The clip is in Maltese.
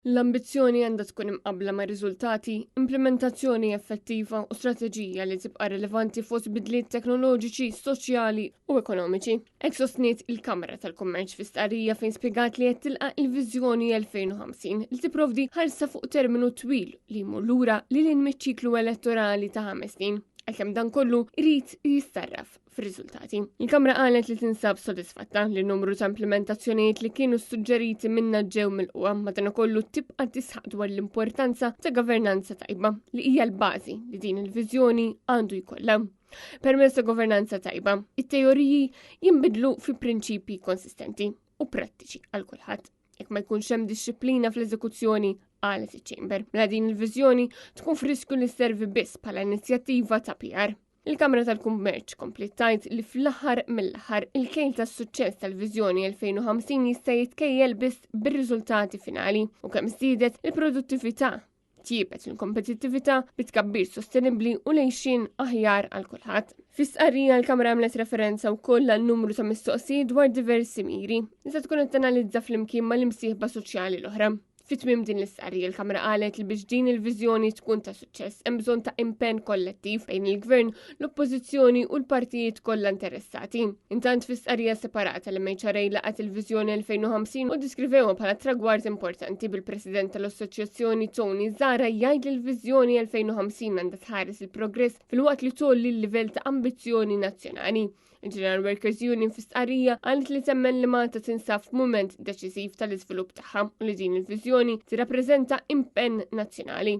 L-ambizzjoni għandha tkun imqabbla ma' riżultati, implimentazzjoni effettiva u strateġija li tibqa' rilevanti fost bidliet teknoloġiċi, soċjali u ekonomiċi. Hekk sostniet il-Kamra tal-Kummerċ fi stqarrija fejn spjegat li qed tilqa' il-Viżjoni 2050 li tipprovdi ħarsa fuq terminu twil li jmur lura lil hinn miċ-ċiklu elettorali ta' ħames snin għalkemm dan kollu jrid jissarraf fir-riżultati. Il-Kamra qalet li tinsab sodisfatta li numru ta' implementazzjonijiet li kienu suġġeriti minna ġew milquha madankollu tibqa' tisħaq dwar l-importanza ta' governanza tajba li hija l-bażi li din il-viżjoni għandu jkollha. Permezz ta' governanza tajba, it-teoriji jinbidlu fi prinċipji konsistenti u prattiċi għal kulħadd. Jekk ma jkunx hemm dixxiplina fl-eżekuzzjoni, qalet iċ-Chamber. Mela din il-viżjoni tkun f'riskju li sservi biss bħala inizjattiva ta' PR. Il-Kamra tal-Kummerċ kompliet tgħid li fl-aħħar mill-aħħar il-kejl tas-suċċess tal-Viżjoni 2050 jista' jitkejjel biss bir-riżultati finali u kemm żdiedet il-produttività, tjiebet il-kompetittività bi tkabbir sostenibbli u l-għixien aħjar għal kulħadd. Fi stqarrija l-Kamra għamlet referenza wkoll għal numru ta' mistoqsijiet dwar diversi miri li se tkun qed tanalizza flimkien mal-imsieħba soċjali l-oħra. Fi tmiem din l-istqarrija l-Kamra qalet li biex din il-viżjoni tkun ta' suċċess hemm bżonn ta' impenn kollettiv bejn il-Gvern, l-Oppożizzjoni u l-partijiet kollha interessati. Intant fi stqarrija separata l-MHRA laqgħet il-viżjoni 2050 u ddiskrivewha bħala tragward importanti bil-President tal-Assoċjazzjoni Tony Zahra jgħid li l-viżjoni 2050 għandha tħares il-progress filwaqt li tgħolli l-livell ta' ambizzjoni nazzjonali. Il-General Workers Union fi stqarrija qalet li temmen li Malta tinsab f'mument deċiżiv tal-iżvilupp tagħha u li din il-viżjoni tirrappreżenta impenn nazzjonali.